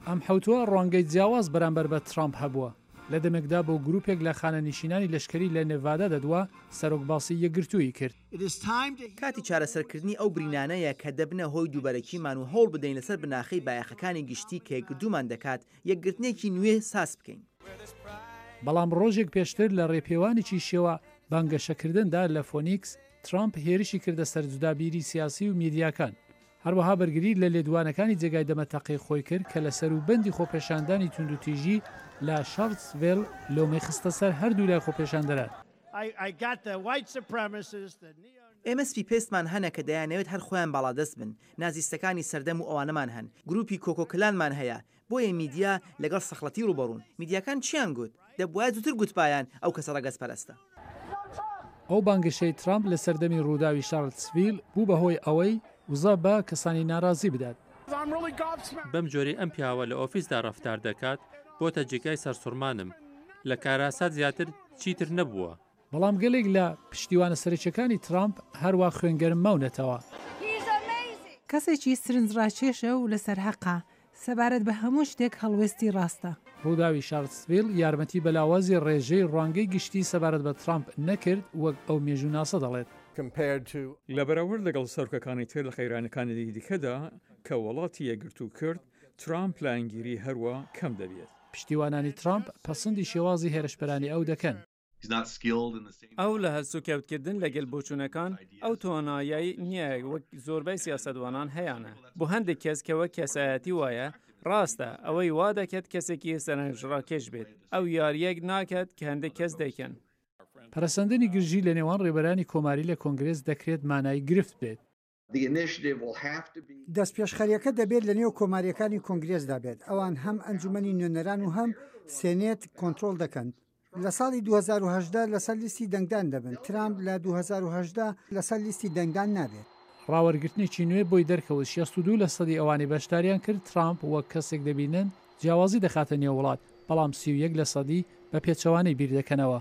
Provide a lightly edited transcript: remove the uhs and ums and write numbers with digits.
ئەم حەوتووە ڕوانگەی جیاواز بەرامبەر بە ترامپ هەبووە. لە دەمێکدا بۆ گروپێک لە خانەنشینانی لەشکری لە نێڤادا دەدوا، سەرۆک باسی یەکگرتوویی کرد. کاتی چارەسەرکردنی ئەو برینانەیە کە دەبنە هۆی دووبەرەکیمان و هەوڵ بدەین لەسەر بناخەی بایەخەکانی گشتی کە یەکگرتوومان دەکات، یەکگرتنێکی نوێ ساز بکەین. بەڵام ڕۆژێک پێشتر لە ڕێپێوانێکی شێوە بانگەشەکردندا لە فۆنیکس، ترامپ هێرشی کردە سەر جودابیری سیاسی و میدیاکان. هەروەها بەرگری لە لێدوانەکانی جێگای دەمەتەقێی خۆی کرد کە لە سەروبەندی خۆپێشاندانی توندوتیژی لە شارلتسڤێل لۆمەی خستە سەر هەردوولای خۆپێشاندەران. ئێمە سپیپێستمان هەنە کە دەیانەوێت هەر خۆیان باڵادەست بن، نازیستەکانی سەردەم و ئەوانەمان هەن، گروپی کۆکۆ کلانمان هەیە، بۆیە میدیا لەگەڵ سەخڵەتی ڕووبەڕوون. میدیاکان چیان گوت؟ دەبوایە زووتر گوتبایان ئەو کەسە ڕەگەزپەرستە. ئەو بانگەشەی ترامپ لە سەردەمی ڕووداوی شارلتسڤیل بوو بە هۆی ئەوەی وزە بە کەسانی نارازی بدات. بەم جۆرەی ئەم پیاوە لە ئۆفیسدا ڕەفتار دەکات، بۆتە جێگای سەرسوڕمانم. لە کاراسات زیاتر چیتر نەبووە. بەڵام گەلێک لە پشتیوانە سەرەکیەکانی ترامپ هەروا خوێنگەرم ماونەتەوە. کەسێکی سرنجڕاکێشە و لەسەر هەقە، سەبارەت بە هەموو شتێک هەڵوێستی ڕاستە. ڕووداوی شارلتسڤیل یارمەتی بە لاوازی ڕێژەی ڕوانگەی گشتی سەبارەت بە ترامپ نەکرد، وەک ئەو مێژووناسە دەڵێت. لە بەراورد لەگەڵ سەرۆکەکانی تر لە قەیرانەکانی دیکەدا کە وڵاتی یەکگرتوو کرد، ترامپ لایەنگیری هەروا کەم دەبێت. پشتیوانانی ترامپ پەسندی شێوازی هێرشبەرانی ئەو دەکەن. ئەو لە هەلسوکەوتکردن لەگەل بۆچوونەکان ئەو توانایەی نییە وەک زۆربەی سیاسەتوانان هەیانە. بۆ هەندێک کەس کە وەک کەسایەتی وایە، ڕاستە، ئەوەی وا دەکات کەسێکی سەرنجڕاکێش بێت. ئەو یارییەک ناکات کە هەندێک کەس دەیکەن. پەرەسەندنی گرژی لە نێوان ڕێبەرانی کۆماری لە کۆنگرێس دەکرێت مانای گرفت بێت. دەستپێشخەرییەکە دەبێت لەنێو کۆمارییەکانی کۆنگرێسدا بێت، ئەوان هەم ئەنجومەنی نوێنەران و هەم سێنێت کۆنترۆڵ دەکەن. لە ساڵی 2018 لەسەر لیستی دەنگدان دەبن، ترامپ لە 2018 لەسەر لیستی دەنگدان نابێت. ڕاوەرگرتنێکی نوێ بۆی دەرکەوت 62 لەسەدی ئەوانەی بەشداریان کرد ترامپ وەک کەسێک دەبینن جیاوازی دەخاتە نێو وڵات، بەڵام 31 لەسەدی بە پێچەوانەی بیردەکەنەوە.